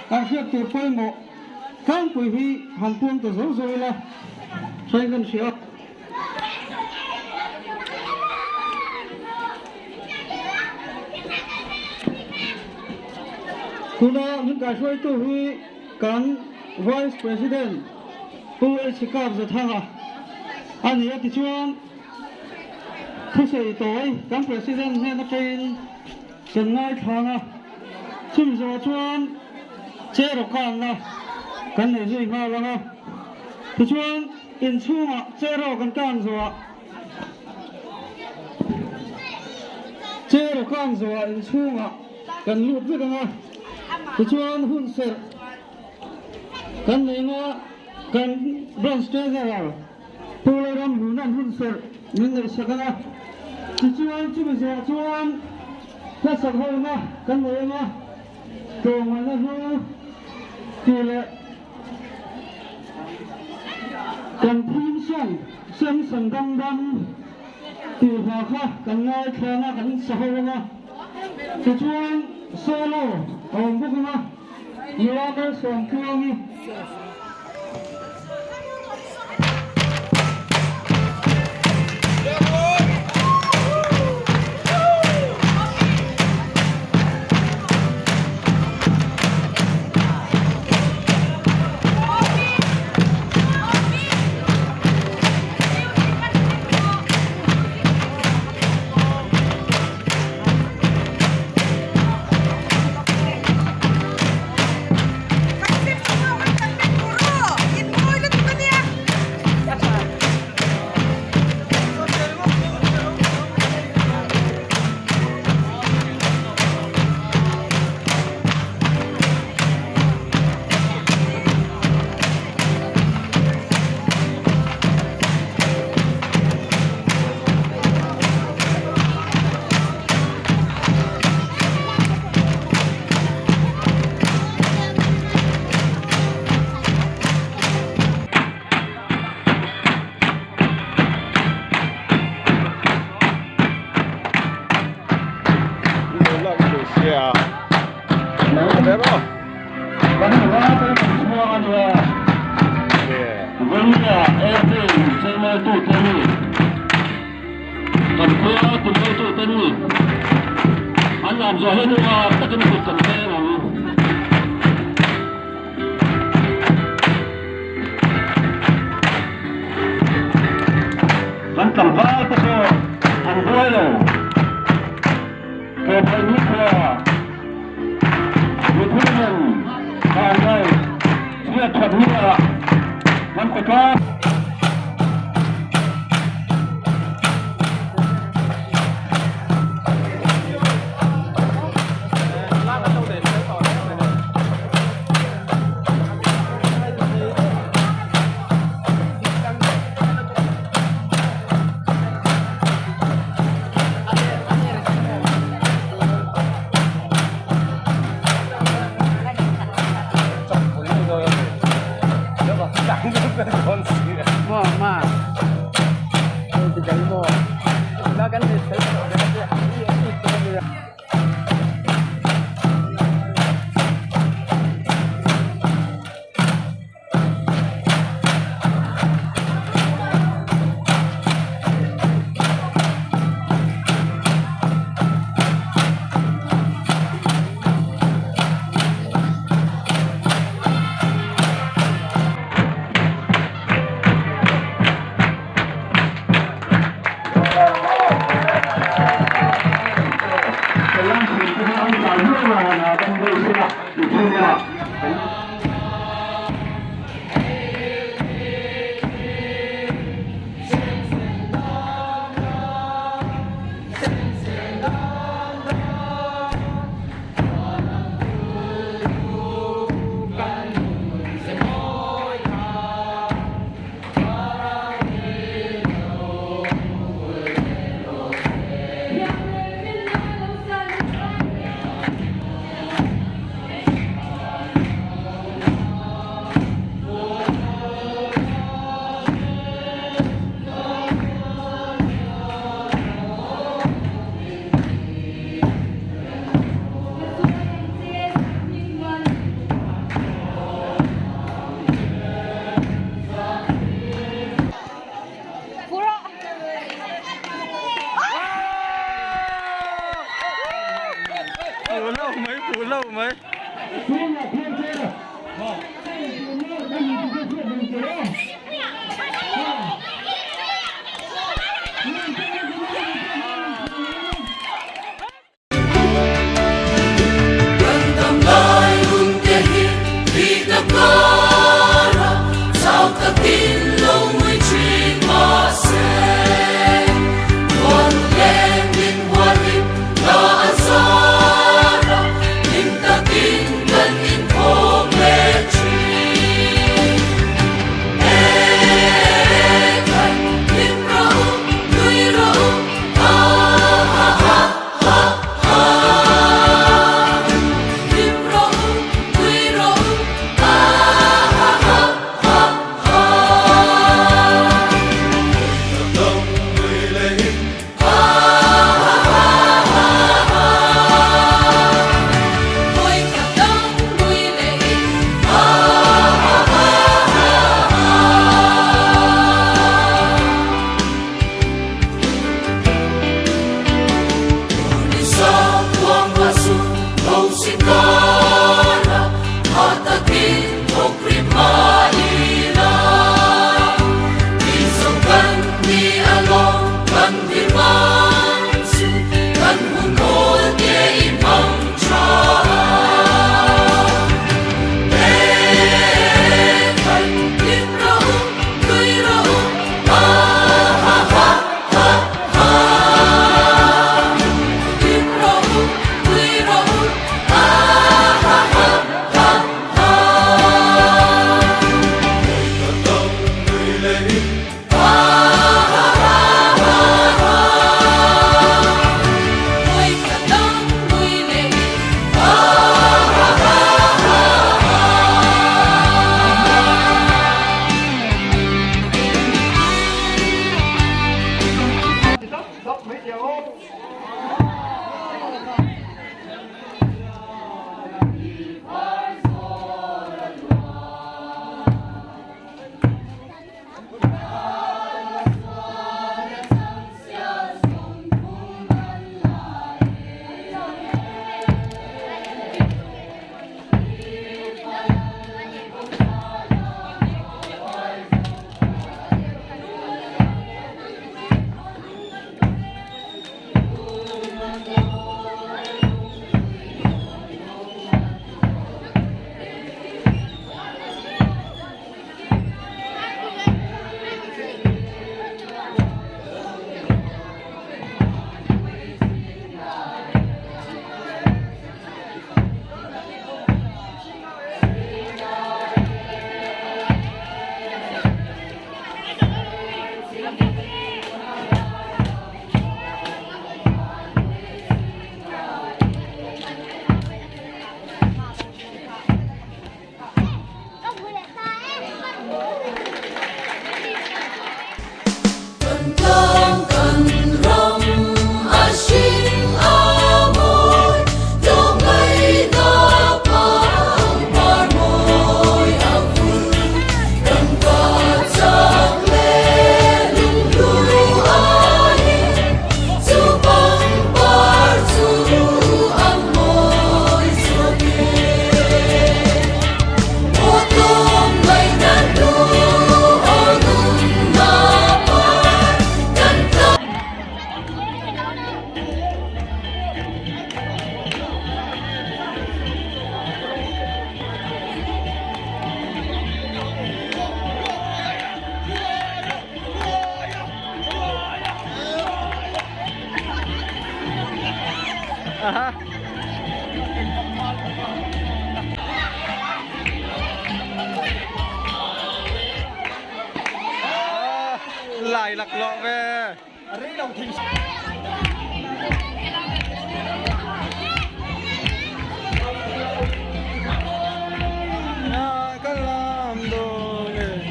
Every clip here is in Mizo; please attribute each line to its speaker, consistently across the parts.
Speaker 1: Kan hriat tur pawimawh tlangpui hi han puang ta zo zo ila hrain kan hria. Tuna min kaihruaitu hi kan Vice President Pu H Kap Zathanga a ni a, tichuan thusawi tawi kan President hnen atangin Kan ngaithlang a, chumi zawh chuan cheraw kanna kan nei zui nghal ang a, tichuan inchhungah cheraw kan kan zawhah cheraw kan zawhah inchhungah kan lut vek ang a, tichuan hun serh kan nei ang a, kan Branch Treasurer Pu Lalram Lunan hun serh min ngaihsak ang a, tichuan chumi zawh chuan hlasak hona kan nei ang a, tlawmngaihna hlu tih leh kan theme song Samson Dam Dam tih hla kha kan ngaithlang a, kan sa ho ang a, tichuan solo a awm bawk ang a. Nula Malsawmtluangi. Kan khua tumlaitu te ni an lam zawh hi nuam takin kut kan veng ang. Kan tlangval te pawh an buai lo. Tlawmngaih nikhua mithil nen dan daih chhiat that hnuah kan khawtlang. Lai laklawh ve. Kan lam dawn e.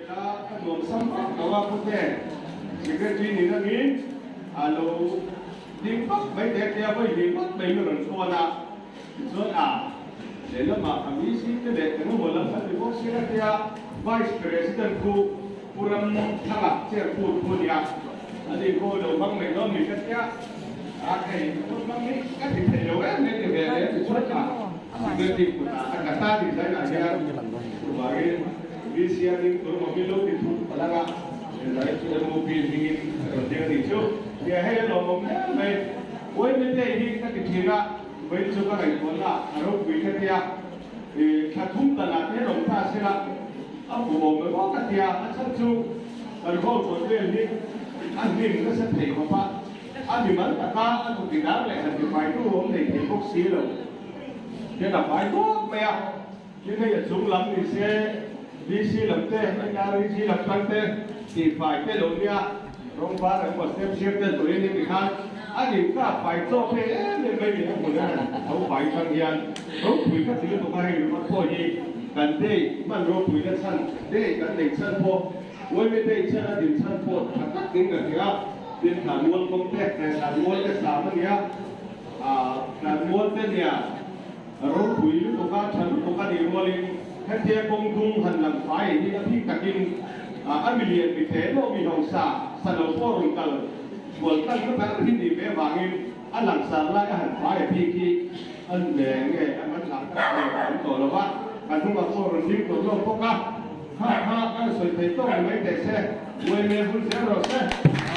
Speaker 2: Pela ka nuam sam vak lo a pute secretary ni rangin a lo ding vak mai te tia vawi hnih vak mai min rawn phone a tichuan a lehlamah a VC te leh engemaw lam kan ti bawk sia tia Vice President khu Pu Ramthanga chair phut khu nia ani khu lo hmang mai dawn mi ka tia a hei ka hmang hi ka ti thei lo em em ti ve leh tichuan a secretary kutah a tla ta tih zainah hian chuvangin VC a ding tur maw lo ti thut palh anga hrilh chu MOP hmingin a rawn ding a nih chu. Nia hei a lawmawm hle mai. Uaimete hi ka ti thin a, vawiin chu ka ngaihtuahna a ropui ka tia, i thla thum danah te rawn ta sela a hmuhawm mai bawk ka tia, a chhan chu kan hall kawt vel hi a hnim nasa thei khawp a, a mimal taka a thawki dar leh han tifaitu awm nei thei bawk si lo hian a fai tawp mai a. Tin hei a chung lam ni se DC lam te, NREG lam tan te, tihfai te lo nia, rawng var emaw step siam te turin hi tikhan a nih ka fai chawk hei em em mai ni a hmun a tho fai chang hian ropui ka ti lutuk a hei ringawt pawh hi kan day hman ropui na chhan day kan nei chhan pawh uaime day chhan a din chhan pawh tha tak in ka hria tin thlanmual kawng te thlanmual te sam a nia thlanmual te nia. Ropui lutuk a, tha lutuk a nih rualin hetia kawng dung han lang fai hi a bik takin a milian mi hle pawh mi hausa sa lo pawh rawn kal sual tan na ber hi nih ve avangin a langsar lai a han fai a bik hi an le nge an han lang tak ve a awm tawh lo va, kan hnungah pawh rawn ding tawh zawk bawk a, kha kha kan sawi thei tawk ni mai teh se, uaime vul zel rawh se.